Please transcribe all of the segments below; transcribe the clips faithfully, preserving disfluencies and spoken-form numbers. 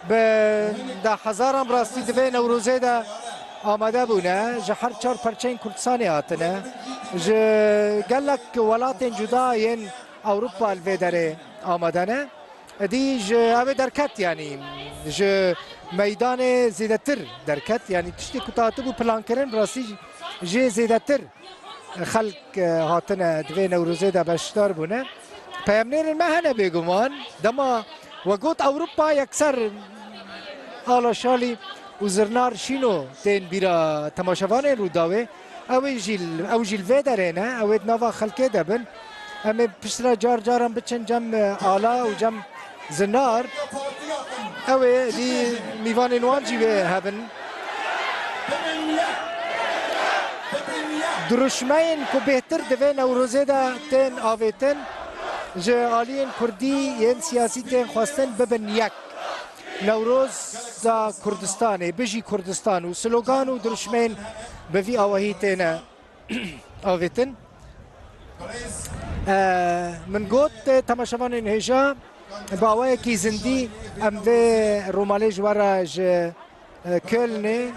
Bi da hezaran bi rastî di vê Newrozê de amade bûne. Ji her çar perçeyên Kurdistanê hatine. Ji gelek welatên cuda yên Ewropa li vê derê amade ne. Dî ji ew ê derket, yanî ji meydanê zêdetir derket. Yanî tiştê ku hatibû plankirin, bi rastî jê zêdetir xelk, e, hatine di vê Newrozê de beşdar bûne. Peyamnêrên me hene bêguman. Dema we got Ewropa, yekser Ala Şalî û Zirnar Şîno tên bîra temaşevanên Rûdawê. Ew ê jî, ew jî li vê derê ne, ew ê di nava xelkê de bin. Em ê piştre car caran biçin cem, e, Ala û cem Zinar. Ew ê dî mîvanên wan jî wê hebin. Dirûşmeyên ku bêhtir di vê Newrozê de tên avêtin, ji aliyên kurdî yên siyasî tên xwestin bibin yek. Newroza Kurdistanê, Bijî Kurdistan û slogan û dirûşmeyên bi vî awahî têne avêtin. Eee, min got, e, temaşevanên hêja, bi awayekî zindî em vê rûmalê ji we re ji, e, Kölnê,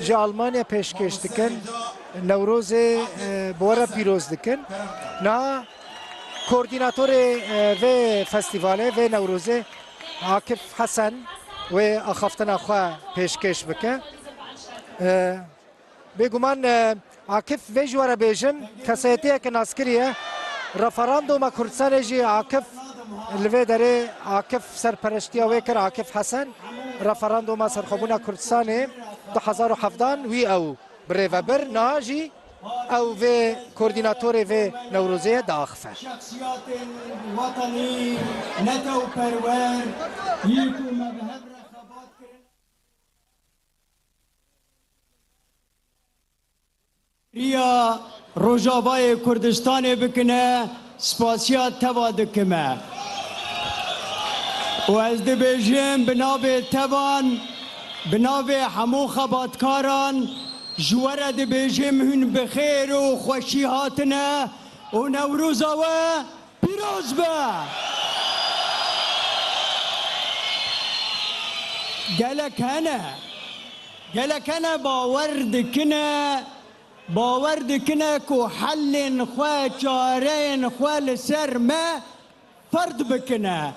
ji Almanya pêşkêş dikin. Newrozê, e, bi we re pîroz dikin. Niha koordînatorê, e, vê festîvalê, vê Newrozê Akif Hesen wê axaftina xwe pêşkêş bike. E, Bêguman, e, Akif vê ji we re bêjim, kesayetiyeke naskirî ye. Referanduma Kurdistanê jî Akif li vê derê, Akif serpereştiya wê kir, Akif Hesen. Referanduma serxwebûna Kurdistanê du hezar û hevdan wî ew birêve bir. Niha jî ew vê koordînatorê vê Newrozê ye diaxife. Şexsiyatên wetenî, netewperwer, yî ku me bi hev re xebat kirin. Riya Rojavayê Kurdistanê bikine, spasiya teva dikime. Û ez dibêjim bi navê tevan, bi navê hemû xebatkaran, ji we re dibêjim hûn bi xêr û xweşî hatine û Newroza we pîroz be! Gelek hene, gelek hene bawer dikine, bawer dikine ku helên xwe, çareyên xwe li ser me ferd bikine.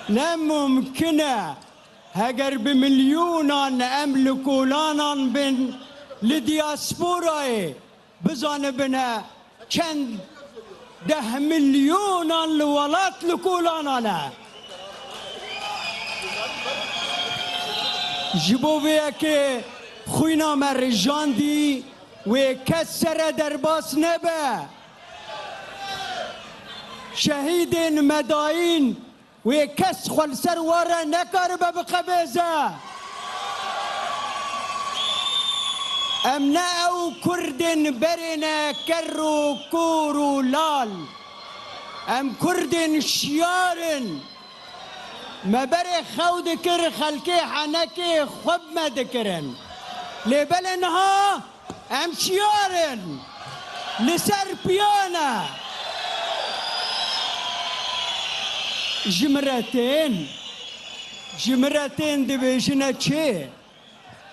Ne mumkin e, heger bi milyonan em li kolanan bin, li diasporayê, bizanibine çend deh milyonan li welat li kolanan e. Ji bo vê yekê xwîna me rijandî, wê kes sere derbas nebe. Şehîdên me dayîn, wê kes xwe li ser wan re nekaribe biqebêze. Em ne ew kurdên berê ne, ker û kor û lal. Em kurdên şiyar in. Me berê xew dikir, xelkê henekê xwe bi me dikirin. Lê belê niha Em şiyar in. Li ser piya ne. Ji min re tên, ji min re tên dibêjine çi?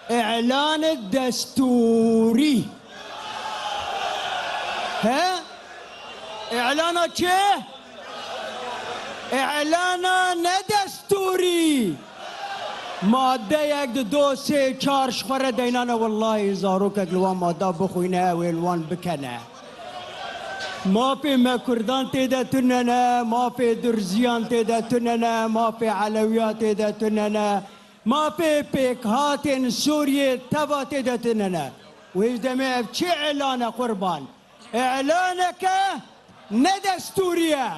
Îlan destûrî. He? Îlana çi? Îlana nedestûrî. Madeyek di do sê çar ji xwe re deynane, wellahî zarokek li wan mada bixwîne, ew ê li wan bikene. Mafê me kurdan tê de tune ne, mafê durziyan tê de tune ne, mafê elewiya tê de tune ne, mafê pêkhatên Sûriyê teva tê de tune ne. Wê ji demê ev çi îlan e qurban? Îlaneke nedestûrî ye.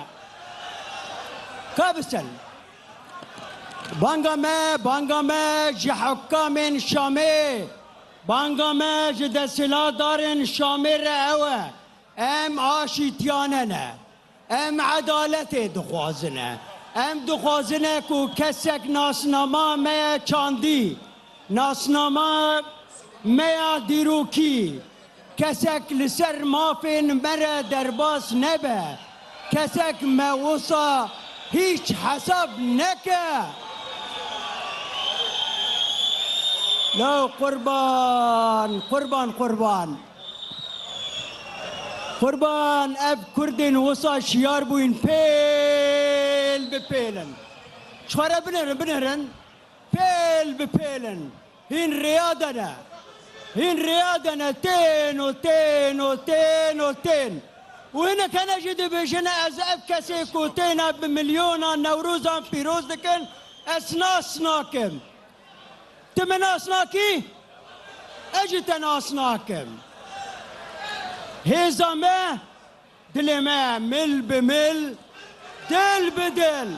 Ka bisin. Banga me, banga me ji hekamên Şamê, banga me ji desthilatdarên Şamê re ew e. Em aşîtiyane ne. Em edaletê dixwazine. Em dixwazine ku kesek nasnama me ya çandî, nasnama me ya dîrokî, kesek li ser mafên me re derbas nebe, kesek me wisa Hiç hesab neke. La qurban, qurban, qurban. Qurban, ev Kurdên wisa şiyar bûyîn pêl bi pêl in. Ji xwe re binêrin, binêrin. Pêl bi pêl in. Hîn rêya de ne. Hîn rêya de ne. Tên û tên û tên û tên. Û hinek hene jî dibêjin, ez ev kesê ku têne bi milyonan Newrozan pîroz dikin, ez nas nakim. Tu min nas nakî? Ez jî te nas nakim. Hêza me, dilê me, mil bi mil, dil bi dil.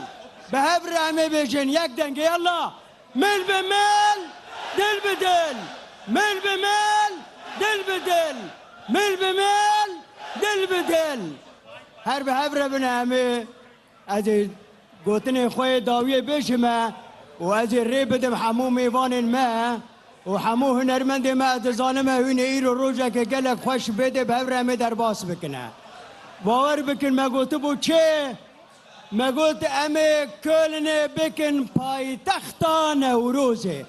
Bi hev re em ê bêjin yek dengê, yalla. Mil bi mil, dil bi dil. Mil bi mil, dil bi dil. Mil bi mil, dil bi dil. Her bi hev re bine em ê. Ez ê gotinên xwe yê dawiyê bêjime û ez ê rê bidim hemû mêvanên me û hemû hunermendên me. Ez dizanim e hûn ê îro rojeke gelek xweş bê dê bi hev re em ê derbas bikine. Bawer bikin, me gotibû çi? Me got, em ê Kölnê bikin paytexta Newrozê.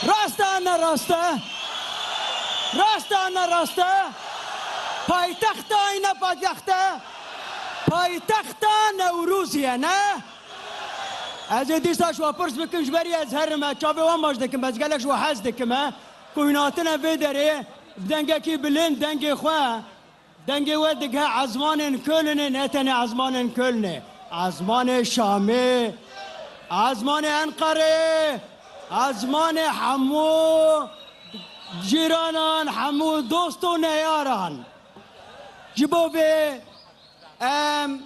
Rast e, ne rast e? Rast e, ne rast e? Paytexta, ne paytext e? Paytexta Newrozê ye, ne? Ez ê dîsa ji we pirs bikim, ji berî ez herim, ez çavê wan baş dikim, ez gelek ji we hez dikim, e, ku hûn hatine vê derê, bi dengekî bilind, dengê xwe, dengê we digihe ezmanên Kölnê, ne tenê ezmanên Kölnê, ezmanê Şamê, ezmanê Enqerê, ezmanê hemû cîranan, hemû dost û neyaran. Ji bo vê em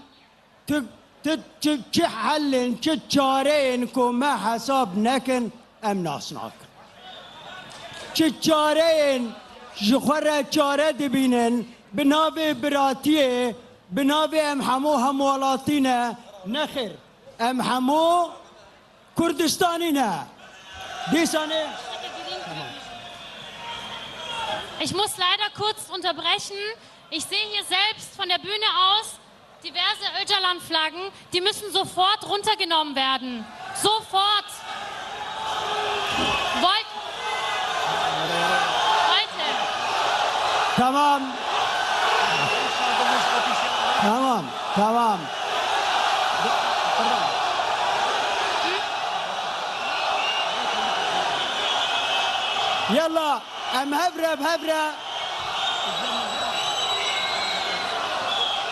tu, tu, tu çi helên, çi çareyên ku me hesab nekin, em nas nakin. Çi çareyên ji xwe re çare dibînin, bi navê biratiyê, bi navê em hemû hemwelatî ne, nexêr, em hemû Kurdistanî ne. Dîsa ne. Ich muss leider kurz unterbrechen. Ich sehe hier selbst von der Bühne aus diverse Öcalan-Flaggen, die müssen sofort runtergenommen werden. Sofort! Wollt. Heute. Tamam. Tamam, tamam. Yalla. Em hev re, bi hev re.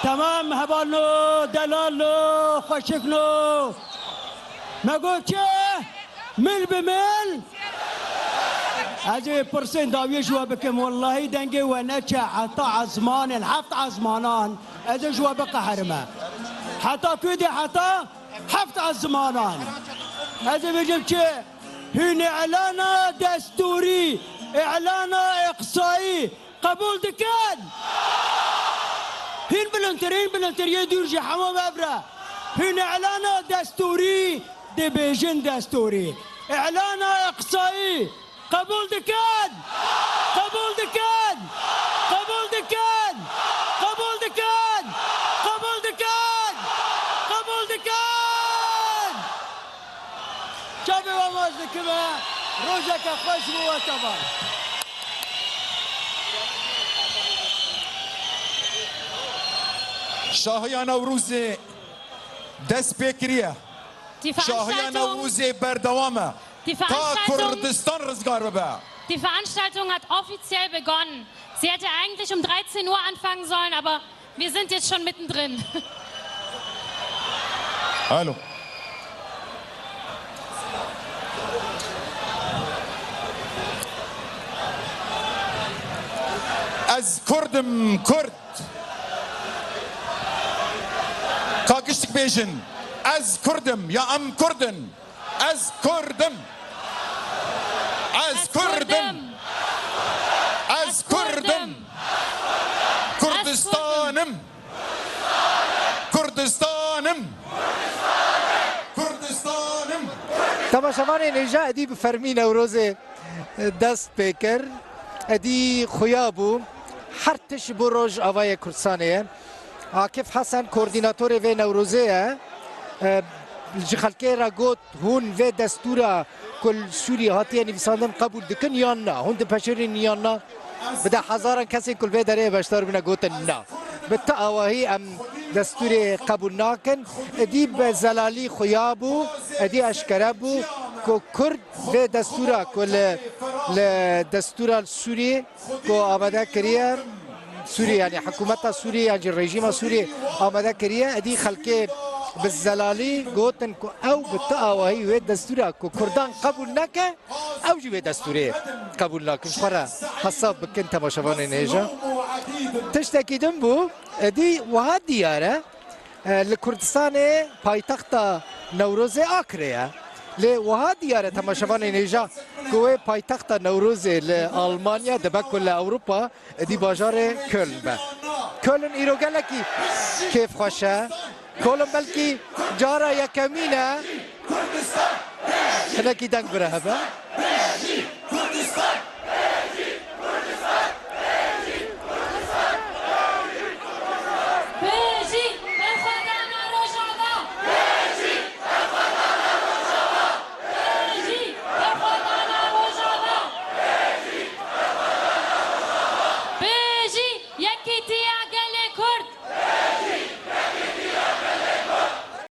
Temam, hevalno, delalno, xweşikno. Me got çi? Mil bi mil. Ez ê pirsên dawiyê ji we bikim. Wellahî dengê we neçe heta ezmanên, heft ezmanan. Ez ê ji we biqeherime. Heta ku dê heta? Heft ezmanan. Ez ê bêjim çi? Hûn îlana destûrî, îlana îqsayî qebûl dikin? Hîn bilindtir, hîn bilindtir, yê dûr jî hemû bev re. Hûn îlana destûrî dibêjin destûrî. Îlana îqsayî Qebûl dikin! Qebûl dikin! Qebûl dikin! Qebûl dikin! Qebûl dikin! Qebûl dikin! Çavê we maç dikime, rojeke xweş bo we tevan. Şahiya Newrozê dest pê kiriye. Die Şahiya Veranstaltung, Newrozê berdewam e. Die Ta Veranstaltung, Kurdistan rizgar bibe. Die Veranstaltung hat offiziell begonnen. Sie hätte eigentlich um dreizehn Uhr anfangen sollen, aber wir sind jetzt schon mittendrin. Alo. Ez Kurd im, Kurd. Ka giştik bêjin. Ez Kurd im ya em Kurd in? Ez Kurd im. Ez Kurd im. Ez Kurd im. Kurdistan im. Kurdistan im. Kurdistan im. Temaşevanên hêja, edî bi fermî Newrozê dest pê kir. Edî xuya bû. Her tişt ji bo Rojavayê Kurdistanê ye. Akif Hesen koordînatorê vê Newrozê ye. E, ji xelkê re got, hûn vê destûra ku li Sûriyê hatiye nivîsandin qebûl dikin yan na? Hûn dipeşirîn yan na? Bi deh hezaran kesên ku li vê derê beşdar bûne gotin na. Bi ti awahî em destûrê qebûl nakin. Êdî bi zelalî xuya bû, êdî eşkere bû ku Kurd vê destûra ku li, li destûra li Sûriyê ku amade kiriye, Sûriyê, yanî hikûmeta Sûriyê yan jî rejîma Sûriyê amade kiriye, êdî xelkê bi zelalî gotin ku ew bi ti awahî wê destûra ku Kurdan qebûl neke, ew jî wê destûrê qebûl nakin. Ji xwe re hesab bikin temaşevanên hêja. Tiştekî din bû, êdî wiha diyar e, e, li Kurdistanê paytexta Newrozê Akirê ye. Lê wiha diyar e temaşevanên hêja ku wê paytexta Newrozê li Almanya dibe ku li Ewropa, êdî bajarê Köln be. Köln îro gelekî kêfxweş e. Köln belkî cara yekemîn e. Hinekî deng bire hebe.